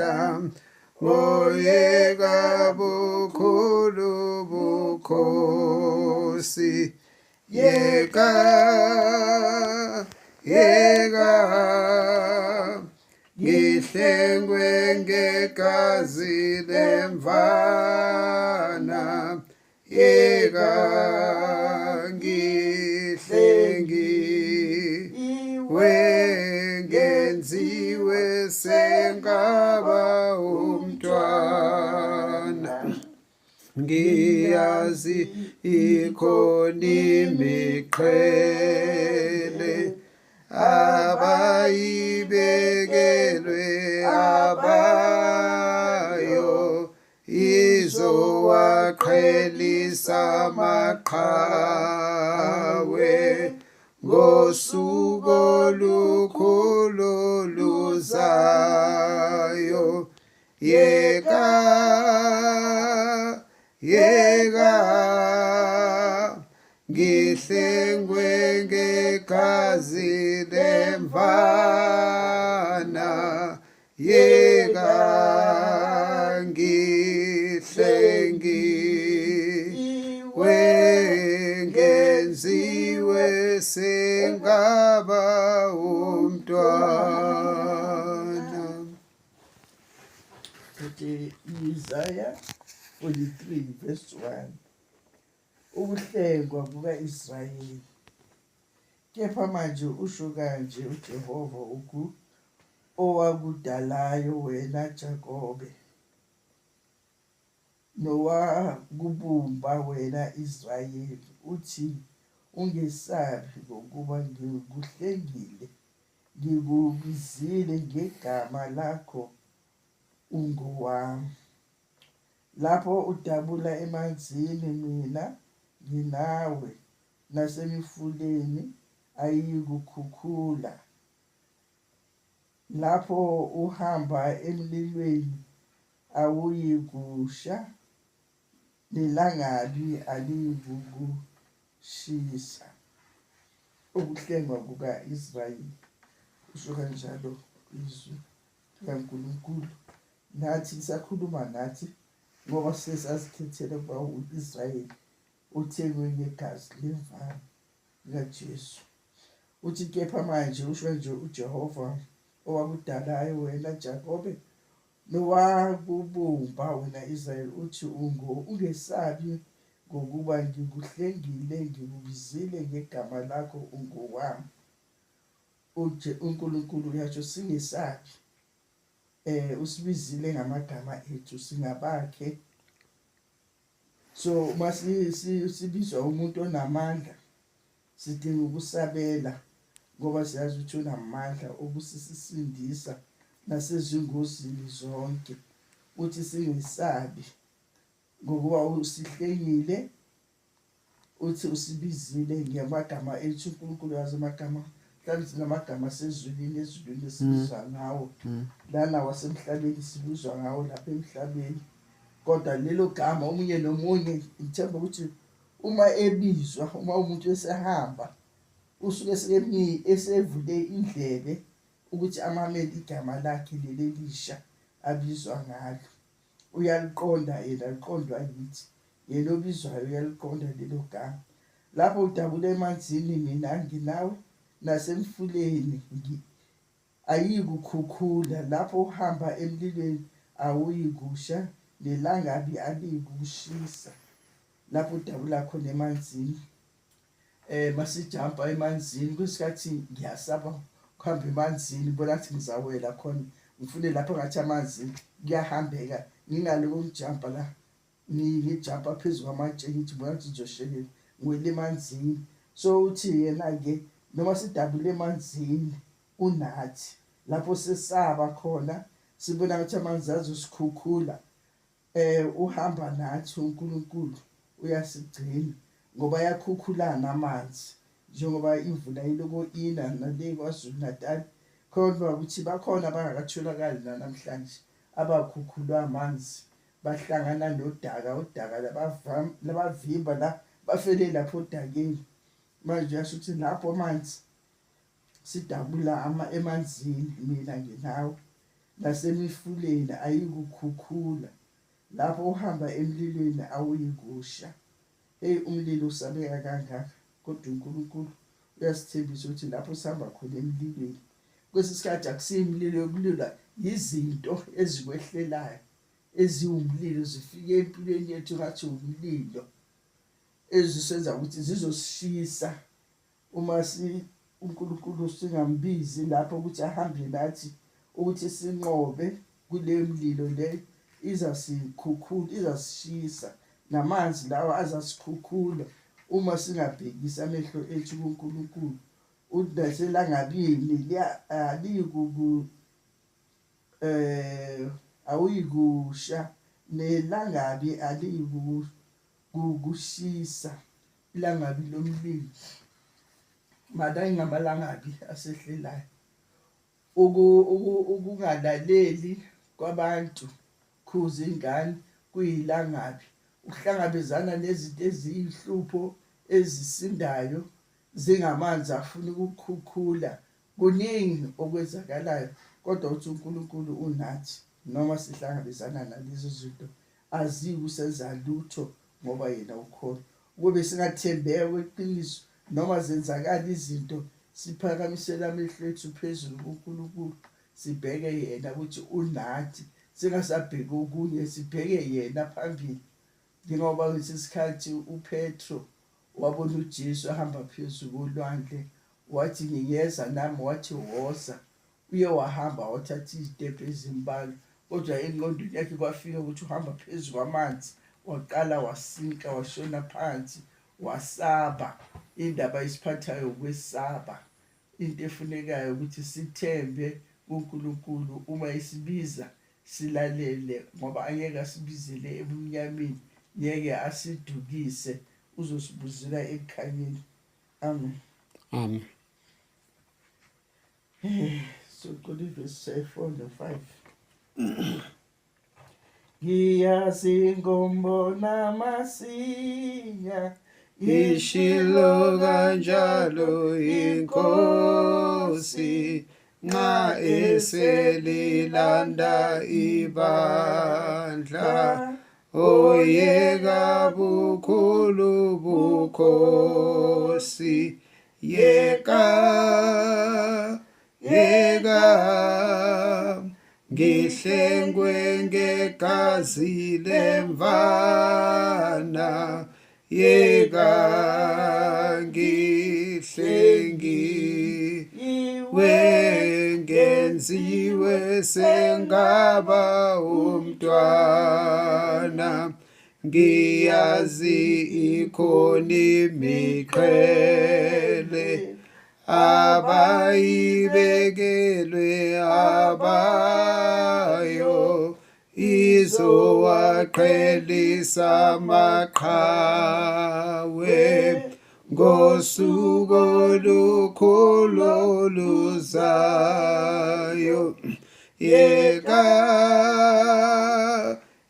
Amandla Oyeka bukhulu bukhosi Yeka yeka Ngihlengwe ngegazi lemvana Yeka ngihlengiwe ngenziwe sengaba umntwana ngiyazi ikhona imiqhele abayibekelwe abayo Izowaqhelisa amaqhawe ngosuku olukhulu luzayo. Yeka, yeka, ngihlengwe ngegazi lemvana. Yeka ngihlengiwe ngenziwe sengaba umntwana. Uthi Isaiah 43 verse 1 Ukuhlengwa kuka-Israyeli. Kepha manje usho kanje uJehova uku owakudalayo wena Jakobe, nowakubumba wena Israyeli, uthi, Ungesabi, ngokuba ngikuhlengile, ngikubizile ngegama lakho, ungowami. Lapho udabula emanzini, mina nginawe, nasemifuleni ayiyikukhukhula. Lapho uhamba emlilweni awuyikusha, nelangabi aliyikukushisa. Ukuhlengwa kuka-Israyeli, usho kanjalo izwi likaNkulunkulu. Nathi lisakhuluma nathi ngoba siye sazikhethela ukuba u-Israyeli othengwe ngegazi lemvana likaJesu. Uthi kepha manje usho nje uJehova owakudalayo wena Jakobe nowakubumba wena Israyeli uthi ungo ungesabi ngokuba ngikuhlengile ngikubizile ngegama lakho ungowami. Uje uNkulunkulu uyasho singesabi. Eh usibizile ngamagama ethu singabakhe. So uma sibizwa umuntu onamandla sidinga ukusabela ngoba siyazi ukuthi unamandla okusisindisa nasezingozini zonke. Uthi singesabi ngokuba usihlengile Uthi usibizile ngamagama ethu uNkulunkulu yazi amagama mhlawumbe sinamagama asezulwini ezulwini esibizwa ngawo lana wasemhlabeni sibizwa ngawo lapha emhlabeni kodwa lelo gama omunye nomunye ngithemba ukuthi uma ebizwa uma umuntu esehamba usuke sekemi esevule indlebe ukuthi amamele igama lakhe leli elisha abizwa ngalo uyaliqonda yena liqondwa yithi Yena obizwayo uyaliqonda lelo gama. Lapho udabula emanzini mina nginawe, nasemfuleni ayiyikukhukhula. Lapho uhamba emlilweni awuyikusha, nelangabi aliyikukushisa. Lapho udabula khona emanzini. Eh masijampa emanzini kwesikhathi ngiyasaba ukuhamba emanzini ngibona ngathi ngizawela khona ngifune lapho ngathi amanzi kuyahambeka ngingaloko ngijampa la ngijampa phezu kwamatshe ngithi bona ukuthi ngizoshelela ngiwele emanzini so uthi yena-ke noma sidabule emanzini unathi lapho sesaba khona sibona ukuthi amanzi azosikhukhula eh uhamba nathi uNkulunkulu uyasigcina ngoba ayakhukhulana amanzi njengoba imvula iloko ina nale KwaZulu Natal khona ukuthi bakhona abangakatholakali namhlanje abakhukhulwa amanzi Bahlangana nodaka, udaka labavimba la bafele lapho odakeni. Manje uyasho ukuthi lapho amanzi sidabula ama emanzini mina nginawe. nasemifuleni ayikukhukhula. Lapho uhamba emlilweni awuyikusha. Hey umlilo usabeka kangaka kodwa uNkulunkulu uyasithembisa ukuthi lapho sihamba khona emlilweni kwesinye isikhathi akusiyo imililo yokulilwa yizinto ezikwehlelayo eziwumlilo zifike empilweni yethu ngathi umlilo ezisenza ukuthi zizosishisa Uma si uNkulunkulu singambizi lapho ukuthi ahambe nathi ukuthi sinqobe kuleyo mlilo le izasikhukhula izasishisa namanzi lawa azasikhukhula uma singabhekisi amehlo ethu kuNkulunkulu uthi naselangabini aliyikuku eh awuyikusha nelangabi aliyikukushisa Ilangabi lomlilo. Maningi amalangabi asehlelayo. Ukungalaleli kwabantu khuza ingane kuyilangabi. Ukuhlangabezana nezinto eziyihlupho ezisindayo zingamanzi afuna ukukhukhula. Kuningi okwenzakalayo kodwa uthi uNkulunkulu unathi noma sihlangabezana nalezo zinto aziyikusenza lutho ngoba yena ukhona. Ukube singathembeka kweqiniso noma zenzakala izinto siphakamisele amehlo ethu phezulu kuNkulunkulu sibheke yena ukuthi unathi singasabheki okunye sibheke yena phambili njengoba ngesinye isikhathi uPetro wabona uJesu ahamba phezu kolwandle wathi ngiyeza nami wathi woza Uye wahamba wathatha izitebhu ezimbalwa kodwa engqondweni yakhe kwafika ukuthi uhamba phezu kwamanzi waqala wasinka washona phansi wasaba. Indaba esiphathayo ukwesaba. Into efunekayo ukuthi sithembe kuNkulunkulu uma esibiza silalele ngoba angeke asibizele ebumnyameni, ngeke asidukise uzosibuzela ekukhanyeni. Amen. Amen. Socela ivesi 4 no-5. Ngiyazi ngombona masinya Ishilo kanjalo inkosi nxa eselilanda ibandla oyeka bukhulu bukhosi Yeka, yeka, ngihlengwe ngegazi lemvana. Yeka, ngihlengiwe, ngenziwe sengaba umntwana. Ngiyazi ikhona imiqhele abayibekelwe abayo izowaqhelisa amaqhawe ngosuku olukhulu oluzayo yeka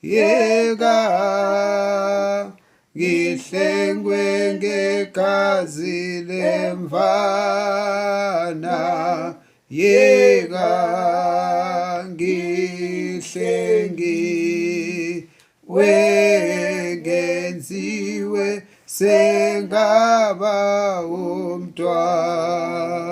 Yeka ngihlengwe ngegazi lemvana yeka ngihlengiwe ngenziwe sengaba umntwana.